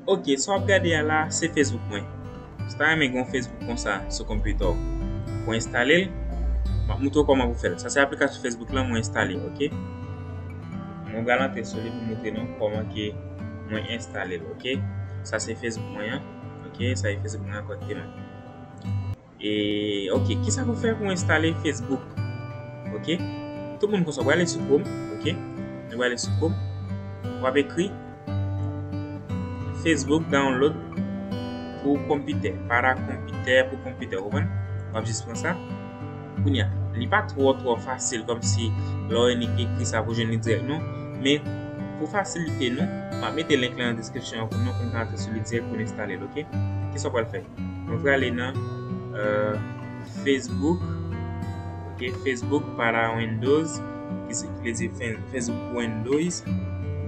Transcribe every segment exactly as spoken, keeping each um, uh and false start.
Ok, sa w ap gade a la, se Facebook mwen. Si w ta renmen gen yon Facebook konsa sou konpitè w, pou enstale l, m ap montre w kòman pou fè l. Sa se aplikasyon Facebook lan mwen enstale, ok? Mwen pral antre sou li pou montre nou kòman ke mwen enstale l, ok? Sa se Facebook mwen an, ok? Sa se Facebook mwen an kòrèkteman. E, ok, kisa pou fè pou enstale Facebook? Ok? Tout moun konsa, w prale sou Chrome, ok? Nou prale sou Chrome. W ap ekri Facebook download pou konpitè, para konpitè, pou konpitè, ou konprann? W ap jis pran sa. Kounye a, li pa twò, twò fasil, kòmsi lè w ekri sa pou jwenn li dirèk, non. Men, pou fasilite nou, m ap mete link lan nan description an pou nou, pou n ka antre sou li dirèk pou n enstale l, ok? Kisa w pral fè? Mwen prale nan, euh, Facebook, ok, Facebook para Windows, ki se, ki vle di fen-, Facebook Windows,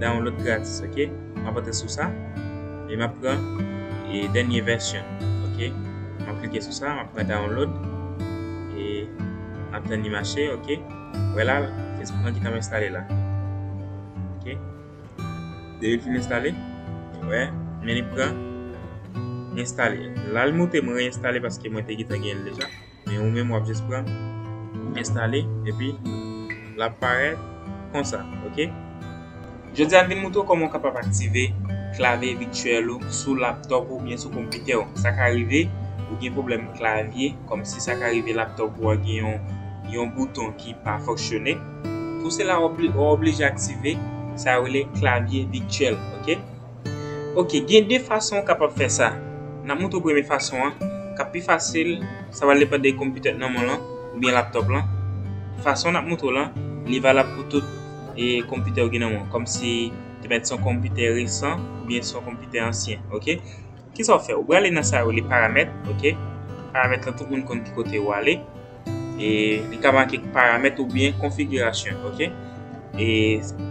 download gratis, ok? M ap antre sou sa, e m ap pran, e, dènye vèsyon, ok? M ap klike sou sa, m ap pran download, e m ap tann li mache, ok? Wè la, Facebook lan gentan enstale la, ok? Depi l fin enstale, wè, men li pran enstale. La, l montre mwen enstale paske mwen te gentan gen l deja. Men ou menm w ap jis pran, enstale, epi l ap parèt konsa, ok? Jodi a, m vin montre w kòman w kapab aktive klavye vityèl ou sou laptòp ou oubyen sou konpitè w. Sa ka rive, ou gen pwoblèm klavye, kòmsi sa ka rive laptòp ou an gen yon, yon bouton ki pa fonksyone. Pou sela, w obli-, w oblije aktive sa yo rele klavye vityèl, ok? Ok, gen de fason w kapab fè sa. N ap montre w premye fason an, k ap pi fasil, sa va depann de konpitè nan men w lan, oubyen laptòp lan. Fason n ap montre w lan, li valab pou tout, e, konpitè w gen nan men w, kòmsi te mèt se yon konpitè resan, oubyen se yon konpitè ansyen, ok? Kisa w fè? Ou prale nan sa yo rele paramèt, ok? Paramèt lan, tout moun konn ki kote w ale. E li ka make paramèt oubyen konfigirasyon, ok? E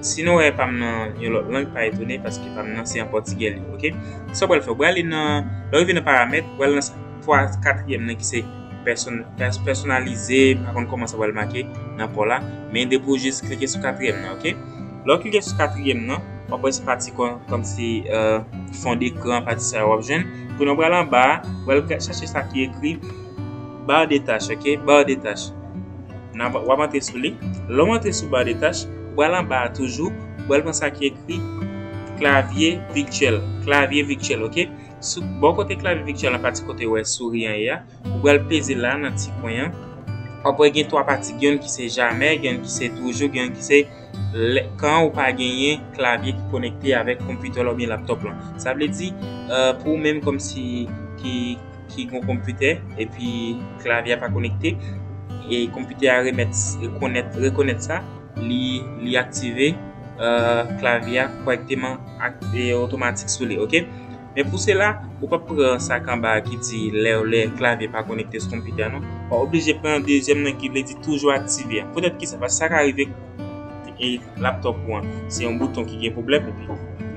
si nou wè pa m nan yon lòt lang, pa etone, paske pa m nan se an pòtigè li, ok? Sa w pral fè, w prale nan, lè w rive nan paramèt, w prale nan twa, katriyèm nan ki se pèsòn-, pès-, pèsonalize, m pa konn kòman sa pral make nan pa w la, men depi w jis klike sou katriyèm nan, ok? Lè w klike sou katriyèm nan, w ap wè se pati kon-, kòmsi, euh, fon dekran, pati sa yo w ap jwenn. Kounye a w pral anba a, w pral chache sa ki ekri barre de tâches, ok? Barre de tâches. N ap, w ap antre sou li. Lè w antre sou barre de tâches, w pral anba a toujou, w pral pran sa ki ekri klavye vityèl. Klavye vityèl, ok? Sou bò kote klavye vityèl lan, pati kote w wè souri an ye a, ou pral peze la nan ti kwen an. W ap wè gen twa pati, gen youn ki se jamè, gen youn ki se toujou, gen youn ki se lè, kan ou pa genyen klavye ki konekte avèk konpitè w la oubyen laptòp lan. Sa vle di, euh, pou ou menm kòmsi ki, ki gen yon konpitè, epi klavye a pa konekte, e konpitè a remèt, rekonèt, rekonèt sa, li, li aktive, euh, klavye a kòrèkteman ak, e otomatik sou li, ok? Men pou sela, ou p ap pran sa k anba a ki di lè, lè klavye pa konekte sou konpitè a, non. W ap oblije pran dezyèm nan ki vle di toujou aktive a. Poutèt kisa? Paske sa ka rive e laptòp ou an, se yon bouton ki gen pwoblèm, epi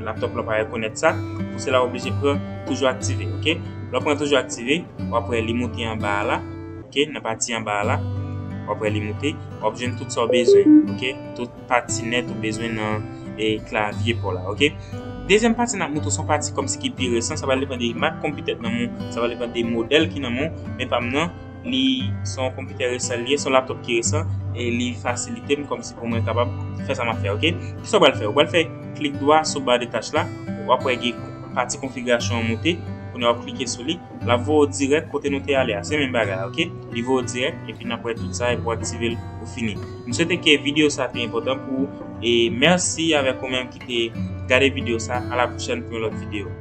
laptòp lan pa rekonèt sa, pou sela w oblije pran toujou aktive, ok? Lè w pran toujou aktive, w ap wè li moute anba a la, ok? Nan pati anba a la, w ap wè li moute, w ap jwenn tout sa w bezwen, ok? Tout pati nèt ou bezwen nan, e, klavye pa w la, ok? Dezyèm pati n ap montre w se yon pati kòmsi ki pi resan, sa va depann de mak konpitè nan men w, sa va depann de modèl ki nan men w, men pa m nan, li se yon konpitè resan li ye, se yon laptòp ki resan, e li fasilite m kòmsi pou mwen kapab fè sa m ap fè, ok? Kisa w pral fè? Ou pral fè klik dwa sou barre de tâches la, w ap wè gen pati konfigirasyon an moute, kounye a w ap klike sou li, l ap voye w dirèk kote nou te ale a, se menm bagay la, ok? Li voye w dirèk, epi n ap wè tout sa, epi w aktive l pou fini. M swete ke videyo sa te enpòtan pou ou, e mèsi avèk ou menm ki te gade videyo sa, a la pwochèn pou yon lòt videyo.